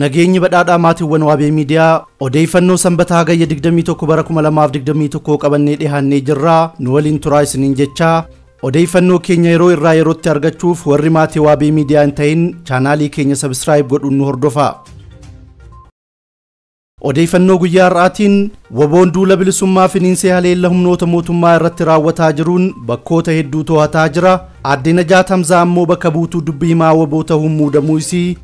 Nageenyi badhaadhaa maatiiwwan Waabee Miidiyaa odeeffannoo sanbataa hagayya 21 bara 2021 qabannee dhiyaannee jirra. Nu waliin turaa isiniin jechaa odeeffannoo keenya yeroo irraa yerootti argachuuf warri maatii Waabee Miidiyaa hin ta'in chaanaalii keenya subscribe godhuun nu hordofaa. Odeeffannoo guyyaa har'aatiin WBOn duula bilisummaa finiinsee haleella humnoota mootummaa irratti raawwataa jiruun bakkoota hedduu to'ataa jira. Aadde Najaat Hamzaa ammoo bakka buutuu dubbii himaa WBO ta'uun muudamuu isii.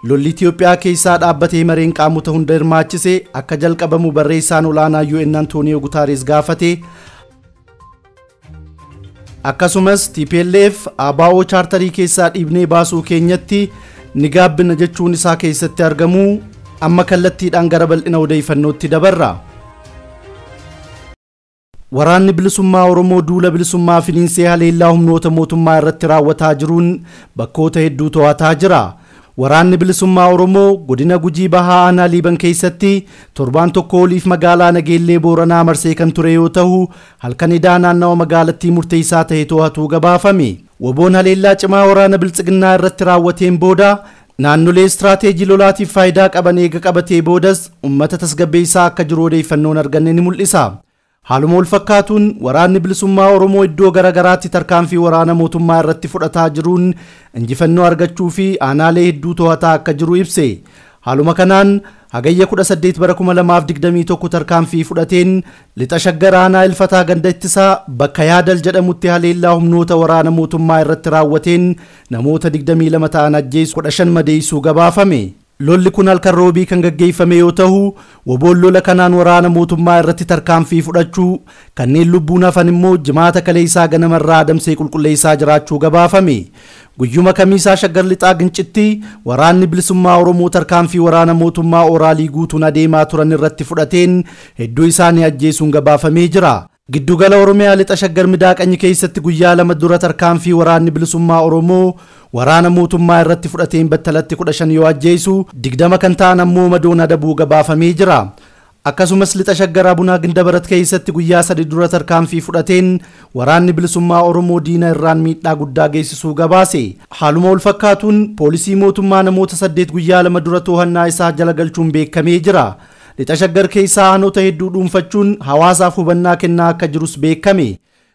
Lolli Itiyoophiyaa keessaa dhaabbatee mareen qaamota hunda hirmaachise akka jalqabamu barreessaan olaanaa UN Antooniyoo Gutaares gaafate. Akkasumas TPLF ABO chaartarii keessaa dhiibnee baasuu keenyatti ni gaabbina jechuun isaa keessatti argamu. Amma kallattiidhaan gara bal'ina odeeffannootti dabarra. Waraanni bilisummaa Oromoo duula bilisummaa finiinsee haleellaa humnoota mootummaa irratti raawwataa jiruun bakkoota hedduu to'ataa jira. Waraanni bilisummaa Oromoo godina Gujii Bahaa aanaa Liiban keessatti torbaan tokko oliif magaalaa Nageellee Booranaa marsee kan ture yoo ta'u halkan idaa naannawa magaalattii murteessaa ta'e to'atuu gabaafame. WBOn haleellaa cimaa waraana biltsiginnaa irratti raawwateen booda naannolee istiraateejii lolaatiif faayidaa qaban eega qabatee boodas uummata tasgabbeessaa akka jiru odeeffannoon arganne ni mul'isa. Haaluma wal fakkaatuun waraanni bilisummaa Oromoo iddoo garaagaraatti tarkaanfii waraana mootummaa irratti fudhataa jiruun injifannoo argachuu fi aanaalee hedduu to'ataa akka jiru ibse. Haaluma kanaan hagayya 18 bara 2021 tarkaanfii fudhateen lixa shaggar aanaa Ilfataa ganda ittisaa bakka Yaadal jedhamutti haleellaa humnoota waraana mootummaa irratti raawwateen namoota 22 ta'an ajjeesu 15 madeessuu gabaafame. Lolli kun halkan roobii kan gaggeeffame yoo ta'u WBOn lola kanaan waraana mootummaa irratti tarkaanfii fudhachuu kanneen lubbuun hafan immoo jimaata kaleessaa ganamarraa adamsee qulqulleessaa jiraachuu gabaafame. Guyyuma kamiisaa shaggar lixaa Gincitti waraanni bilisummaa Oromoo tarkaanfii waraana mootummaa Oraalii guutuun adeemaa turan irratti fudhateen hedduu isaanii ajjeesuun gabaafamee jira. Giddugala Oromiyaa lixa shaggar Midaaqanyi keessatti guyyaa lama dura tarkaanfii waraanni bilisummaa Oromoo waraana mootummaa irratti fudhateen battalatti 15 yoo ajjeesu 20 kan ta'an ammoo madoon adabuu gabaafamee jira. Akkasumas lixa shaggar Abunaa Gindabarat keessatti guyyaa 3 dura tarkaanfii fudhateen waraanni bilisummaa Oromoo diina irraan miidhaa guddaa geessisuu gabaase. Haaluma wal fakkaatuun poolisii mootummaa namoota 8 guyyaa 2 dura to'annaa isaa jala galchuun beekamee jira. Lixa shaggar keessaa aanota hedduu dhuunfachuun hawaasaaf hubannaa kennaa akka jirus beekame.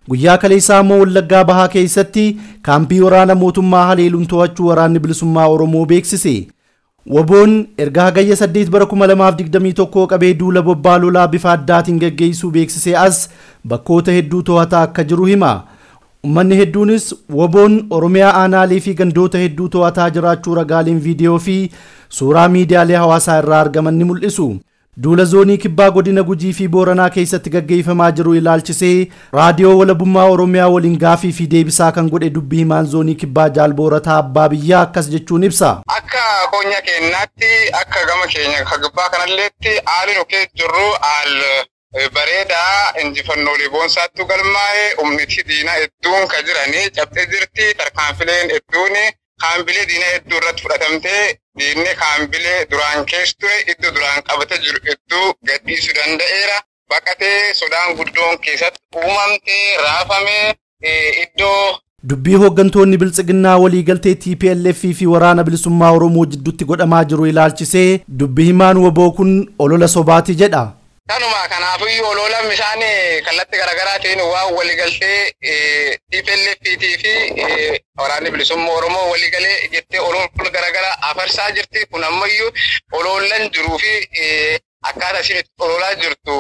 Guyyaa kaleessaa immoo Wallaggaa Bahaa keessatti kaampii waraana mootummaa haleeluun to'achuu waraanni bilisummaa Oromoo beeksise. WBOn erga hagayya 8 bara 2021 qabee duula bobbaa lolaa bifa addaatiin gaggeessuu beeksisee as bakkoota hedduu to'ataa akka jiru hima. Uummanni hedduunis WBOn Oromiyaa aanaalee fi gandoota hedduu to'ataa jiraachuu ragaaleen viidiyoo fi suuraa miidiyaalee hawaasaa irraa argaman ni mul'isu. Duula zoonii kibbaa godina Gujii fi Booranaa keessatti gaggeeffamaa jiru ilaalchisee raadiyoo walabummaa Oromiyaa waliin gaafii fi deebisaa kan godhe dubbii himaan zoonii kibbaa Jaal Boorataa Abbaa Biyyaa akkas jechuun ibsa. Akka konya keenyaatti akka gama keenya kibbaa kanalleetti haalli nu keessa jirru haal bareedaa injifannoolee boonsaattu galmaa'ee humniti diinaa hedduun kan jiranii cabxee jirti tarkaanfileen hedduun kaambilee diinaa hedduu irratti fudhatamtee diinni kaambilee duraan keessa ture iddoo duraan qabatee jiru hedduu gadhiisuu danda'eera. Baqatee sodaan guddoon keessatti uumamtee raafamee iddoo. Dubbii hooggantoonni biltsiginnaa waliigaltee TPLF fi waraana bilisummaa Oromoo jidduutti godhamaa jiru ilaalchisee dubbii himaan WBO kun olola sobaati jedha. Kanuma kanaafiyyuu olola bishaan kallattii garaagaraatiin waan waliigaltee TPLF fi waraanni bilisummaa Oromoo waliigalee jettee olola garaagaraa afarsaa jirti. Kun ammayyuu ololan jiruu fi akkaataa isheen ololaa jirtu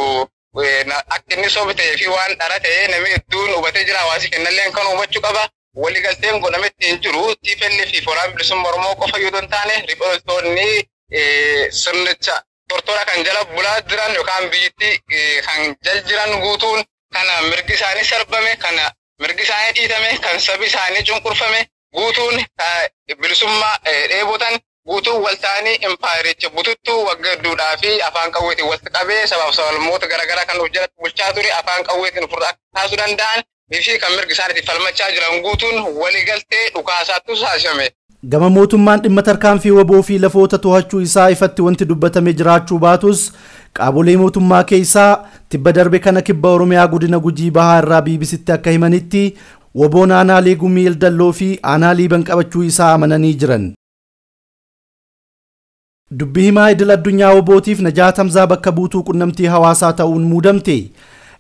akka inni sobtee fi waan dhara ta'ee namni hedduun hubatee jira. Hawaasi kennallee kan hubachuu qaba. Waliigalteen godhametti hin jiru. TPLF fi waraanni bilisummaa Oromoo qofa yoo hin taane riphee sirnicha tortora kan jala bulaa jiran yookaan biyyatti kan jal jiran guutuun kana mirgi isaanii sarbame, kana mirgi isaanii dhiitame, kan sabi isaanii cunqurfame guutuun bilisummaa dheebotan guutuun waltaanii impaayericha bututtuu waggaa hedduudhaa fi afaan qawweetiin walitti qabee sabaaf sablammoota garaagaraa kan of jalatti bulchaa ture afaan qawweetiin ofirraa kaasuu danda'an fi kan mirgi isaaniitiin falmachaa jiran guutuun waliigaltee dhukaasaattu taasifame. Gama mootummaan dhimma tarkaanfii WBO fi lafoota to'achuu isaa ifatti wanti dubbatame jiraachuu baatus qaamolee mootummaa keessaa tibba darbe kana kibba Oromiyaa godina Gujii Bahaa irraa BBCtti akka himanitti WBOn aanaalee Gumii Eldalloo fi aanaa Liiban qabachuu isaa amananii jiran. Dubbii himaa idil addunyaa WBOtiif Najaat Hamzaa bakka buutuu qunnamtii hawaasaa ta'uun muudamte.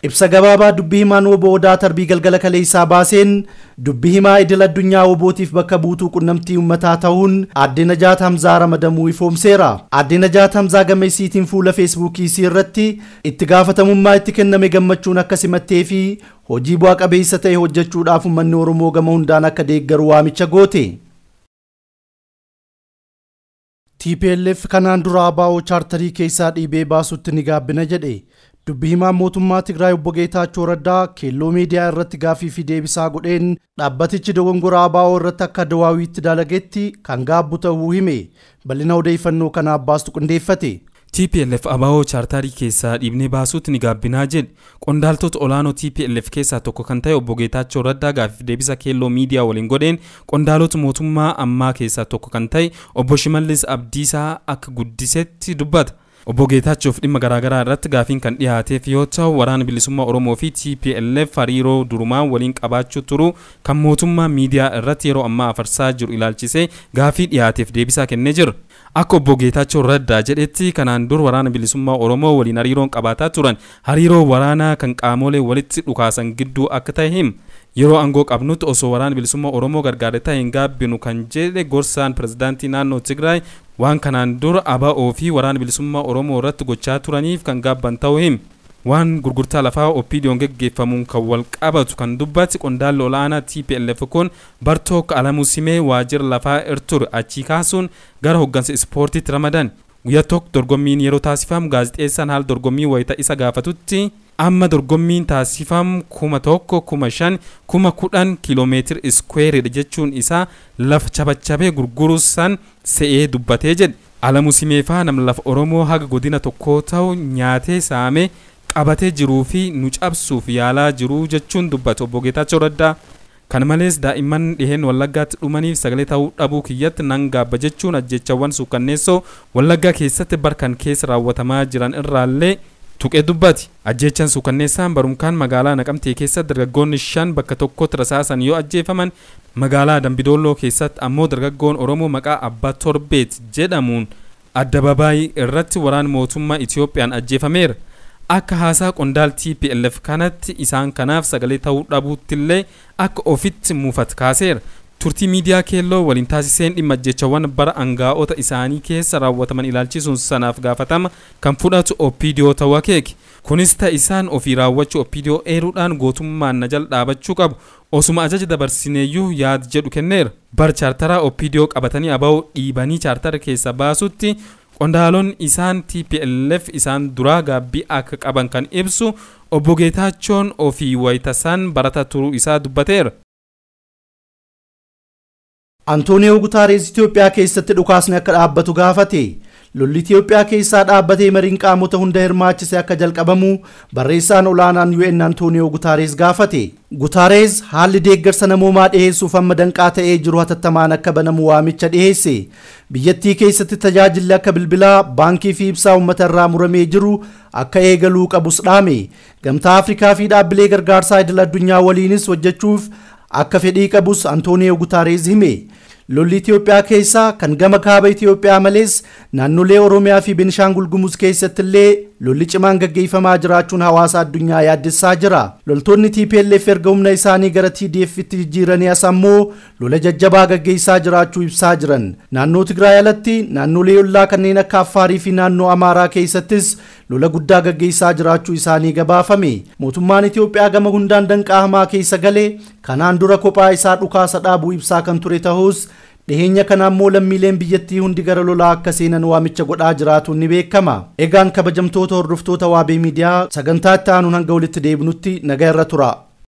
Ibsa gabaabaa dubbii himaan WBO Odaa Tarbii galgala kaleessaa baaseen dubbii himaa idil addunyaa WBOtiif bakka buutuu qunnamtii uummataa ta'uun aadde Najaat Hamzaa ramadamuu ifoomseera. Aadde Najaat Hamzaa gama isiitiin fuula Feesbuukii isii irratti itti gaafatamummaa itti kenname gammachuun akka simattee fi hojii bu'aa qabeessa ta'e hojjechuudhaaf uummanni Oromoo gama hundaan akka deeggaru waamicha goote. TPLF kanaan dura ABO chaartarii keessaa dhiibee baasutti ni gaabbina jedhe. Dubbii himaan mootummaa Tigraay obbo Geetaachoo Raddaa keelloo miidiyaa irratti gaaffii fi deebisaa godheen dhaabbatichi dogongora ABO irratti akka dawaawiitti dalagetti kan gaabbu ta'uu hime. Bal'ina odeeffannoo kana Abbaastu qindeeffate. TPLF ABO chaartarii keessaa dhiibnee baasuutti ni gaabbinaa jedhe. Qondaaltota olaanoo TPLF keessaa tokko kan ta'e obbo Geetaachoo Raddaa gaaffiif deebisa keelloo miidiyaa waliin godheen qondaalota mootummaa ammaa keessaa tokko kan ta'e obbo Shimallis Abdiisaa akka guddisetti dubbata. Obbo Geetaachuuf dhimma garaagaraa irratti gaafiin kan dhiyaateef yoo ta'u waraana bilisummaa Oromoo fi TPLF hariiroo durumaa waliin qabaachuu turu kan mootummaa miidiyaa irratti yeroo ammaa afarsaa jiru ilaalchisee gaafii dhiyaateef deebisaa kennee jira. Akka obbo Geetaachoo Raddaa jedhetti kanaan dur waraana bilisummaa Oromoo waliin hariiroon qabaataa turan hariiroo waraanaa kan qaamolee walitti dhukaasan gidduu akka ta'e hima. Yeroo aangoo qabnutti osoo waraana bilisummaa Oromoo gargaare ta'e hin gaabbinu kan jedhe gorsaan pirezidaantii naannoo Tigraay waan kanaan dura ABO fi waraana bilisummaa Oromoo irratti gochaa turaniif kan gaabban ta'uu hima. Waan gurgurtaa lafaa OPDO'n geggeeffamuun kan wal qabatu kan dubbatti qondaalli olaanaa TPLF kun Bartook Alamuu Simee waajjira lafaa irra achii kaasuun gara hoggansa ispoortiitti ramadan. Guyyaa tokko dorgommiin yeroo taasifamu gaazexeessaan haala dorgommii wayita isa gaafatutti amma dorgommiin taasifamu 1000, 5000, 10,000 kiiloomeetira iskweeridha jechuun isaa lafa chabachabee gurguruu san se'ee dubbatee jedhe. Alamuu Simee faa nama lafa Oromoo haga godina tokkoo ta'u nyaatee saamee qabatee jiruu fi nu cabsuuf yaalaa jiruu jechuun dubbate obbo Geetaachoo Raddaa. Kana malees daa'imman dhiheen Wallaggaatti dhumaniif sagalee ta'uu dhabuu kiyyatti nan gaabba jechuun ajjechawwan suukkanneessoo Wallaggaa keessatti barkan keessa raawwatamaa jiran irraallee tuqee dubbati. Ajjechaan suukanneessaan barumkaan magaalaa Naqamtee keessatti dargaggoonni 5 bakka tokkotti rasaasan yoo ajjeefaman magaalaa Dambidolloo keessatti ammoo dargaggoon Oromoo maqaa Abbaa Torbeet jedhamuun addababaayii irratti waraana mootummaa Itiyoophiyaan ajjeefameera. Akka haasaa qondaal TPLF kanatti isaan kanaaf sagalee ta'uu dhabuuttillee akka ofitti muufat kaaseera. Turtii miidiyaa keelloo waliin taasiseen dhimma ajjechawwan bara angaa'ota isaanii keessa raawwataman ilaalchisuun sanaaf gaafatama kan fudhatu OPDO ta'uu akeeke. Kunis ta'e isaan ofii raawwachuu OPDO eeruudhaan gootummaan na jala dhaabachuu qabu. Osuma ajaja dabarsineeyyuu yaad jedhu kenneera. Bar chaartaraa OPDO qabatanii ABO dhiibanii chaartara keessa baasutti qondaalonni isaan TPLF isaan duraa gaabbii akka qaban kan ibsu obbo Geetaachoon ofii wayitasaan barata turuu isaa dubbateera. Antooniyoo Gutaarees Itoophiyaa keessatti dhukaasni akka dhaabbatu gaafate. Lolli Itoophiyaa keessaa dhaabbatee mariin qaamota hunda hirmaachise akka jalqabamu barreessaan olaanaan UN Antooniyoo Gutaarees gaafate. Gutaarees haalli deeggarsa namoomaa dhiheessuuf amma danqaa ta'ee jiru hatattamaan akka banamu waamicha dhiheesse. Biyyattii keessatti tajaajilli akka bilbilaa, baankii fi ibsaa uummata irraa muramee jiru akka eegaluu qabus dhaame. Gamtaa Afrikaa fi dhaabbilee gargaarsaa idil addunyaa waliinis hojjechuuf akka fedhii qabus Antooniyoo Gutaarees hime. Lolli Itoophiyaa keessaa kan gama kaaba Itoophiyaa malees naannolee Oromiyaa fi Benishaangul Gumuz keessatti illee lolli cimaan gaggeeffamaa jiraachuun hawaasa addunyaa yaaddessaa jira. Loltoonni TPLF erga humna isaanii gara TDF tti jijjiiranii as ammoo lola jajjabaa gaggeessaa jiraachuu ibsaa jiran. Naannoo Tigraay alatti naannolee ollaa kanneen akka Affaarii fi naannoo Amaaraa keessattis lola guddaa gaggeessaa jiraachuu isaanii gabaafame. Mootummaan Itoophiyaa gama hundaan danqaa hamaa keessa galee kanaan dura kophaa isaa dhukaasa dhaabuu ibsaa kan ture ta'us dhiheenya kana ammoo lammiileen biyyattii hundi gara lolaa akka seenan waamicha godhaa jiraatuun ni beekama. Egaan kabajamtoota hordoftoota Waabee Miidiyaa sagantaa itti aanuun hanga walitti deebinutti nagaa irra tura.